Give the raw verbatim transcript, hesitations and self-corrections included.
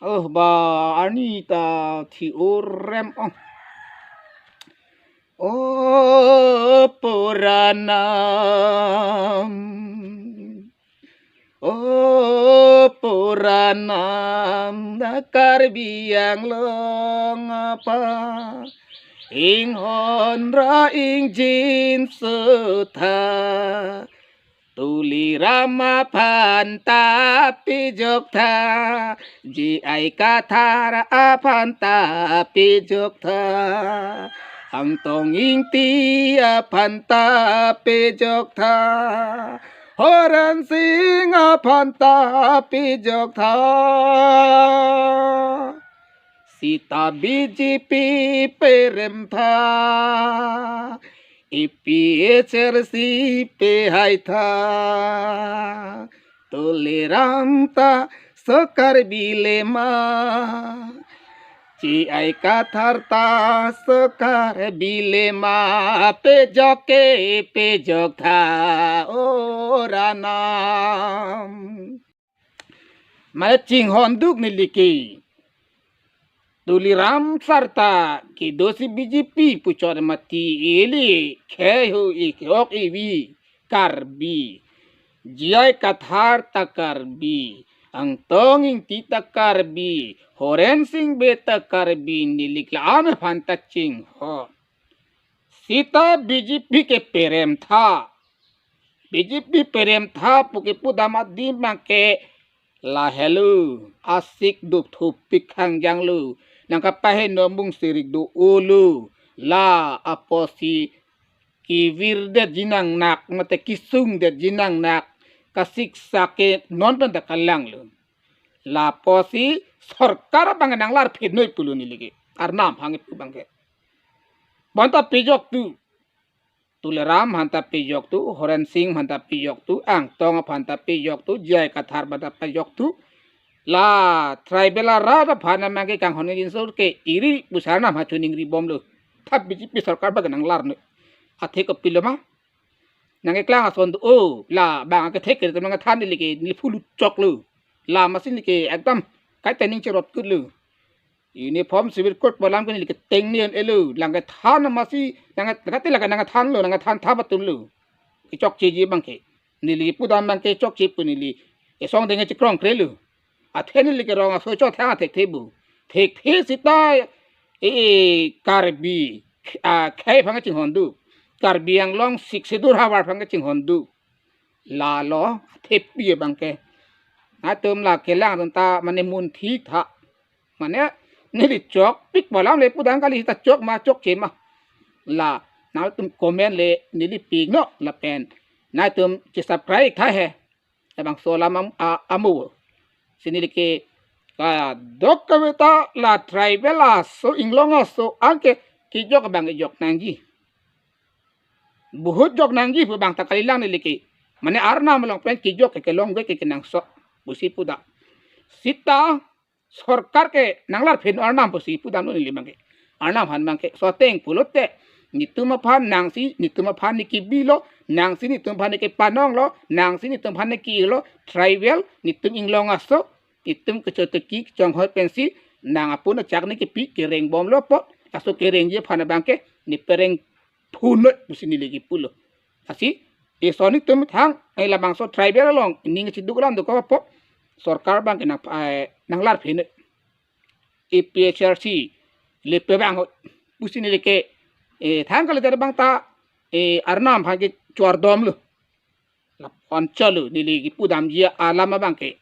Oh, ba arni ta thi-o rem ong. O Puranam, O Puranam, na Karbi Anglong apa inghon ra ingjinso tha. Tuliram aphan ta pejok tha, J I Kathar aphan ta pejok tha, Angtong Ingti aphan ta pejok tha, Horen Sing aphan ta pejok tha. Seta B J P perem tha, A P H L C pehai tha, Tuliram ta so Karbi le ma, J I Kathar ta so Karbi le ma, pejok ke pejok tha, O Ranam. Mane chinghon duk neli ke. Tuliram sarta kedo si B J P puchot mati ili khei ho ik ok ivi Karbi. J I Kathar ta Karbi. Angtong Ingti ta Karbi. Horen Sing Bey ta Karbi, neli ke la-an aphan ta chinghon. Seta B J P ke perem tha. B J P perem tha pu kepudam adim abang ke lahelo, asik dup thupik hangjang lo, nangkapahe nomung sirik do-o lo, la apotsi kevirdet jinang nak, mate kesungdet jinang nak, kasiksak ke non pen ta kalang lo. La apotsi sorkar abang nanglar phenoi pulo neli ke. Arnam aphan kepu abang ke. Bonta pejok tu. Tuliram aphan ta pejok tu, Horen Sing aphan ta pejok tu, Angtong aphan ta pejok tu, J I Kathar aphan ta pejok tu. La tribal arat aphan abang ke kanghon ingjinso ke iri pusar nam ha chuning ri bom lo. Tha B J P sorkar abang nanglar noi. Athe kopilo ma? Nangkeklang ason do-o, la abang ke thek ke nangthan neli ke neli phulu chok lo. La masi neli ke ekdam kaita ning cherot kut lo. Uniform civil code pu alam ke neli ke teng ni elo, nangkethan masi, nang, nangkate la nangkethan lo, nangkethan thap atum lo. Kechokcheji abang ke. Neli pudam abang ke chokche pu neli. Esong denge chikrong kre lo. Athe neli ke rong aso chothang thekthe bu. Thekthe seta, e, e, Karbi, a, khei aphan kachinghon duk. Karbi Anglong Sixth Schedule havar aphan kachinghon duk. Lalo, thepi abang ke. Nangtum la kelang atum ta mane mun thik tha. Mane, neli chokpik pu alam le pudam kali ta chok ma chokche ma. La, nangtum comment le neli pik non lapen. Nangtum che-subscribe tha he. Labangso alam am-, a-, amo. Si neli ke, kadokave ta la tribal aso, inglong aso, anke kejok abang kejok nangji. Bohut jok nangji pu abang ta kalilang neli ke. Mane Arnam along pen kejok ke kelong ke kenangsot. Pusi pudam. Seta sorkar ke nanglar phen Arnam pusi pudam lo neli abang ke. Arnam aphan abang ke. Soteng pulote. Netum aphan nangsi, netum aphan ne kebi lo, nangsi netum aphan ne kepanong lo, nangsi netum aphan ne ke-ir lo, tribal, netum inglong aso, netum kechoteki, kechonghoi pensi, nang apun achak ne kepi, kereng bom lo po, laso kerengji aphan abang ke, ne pereng phunoi pusi neli kepu lo. Lasi, eson netum thang, eh, labangso tribal along, ning chiduk alam do ko po, sorkar abang ke nang, eh, nanglar phenoi. A P H L C, le pe abang ho, pusi neli ke, eh, thang kali abang ta, eh, Arnam aphan kechor dom lo. Lapu-an chot lo, neli kepudamji alam abang ke.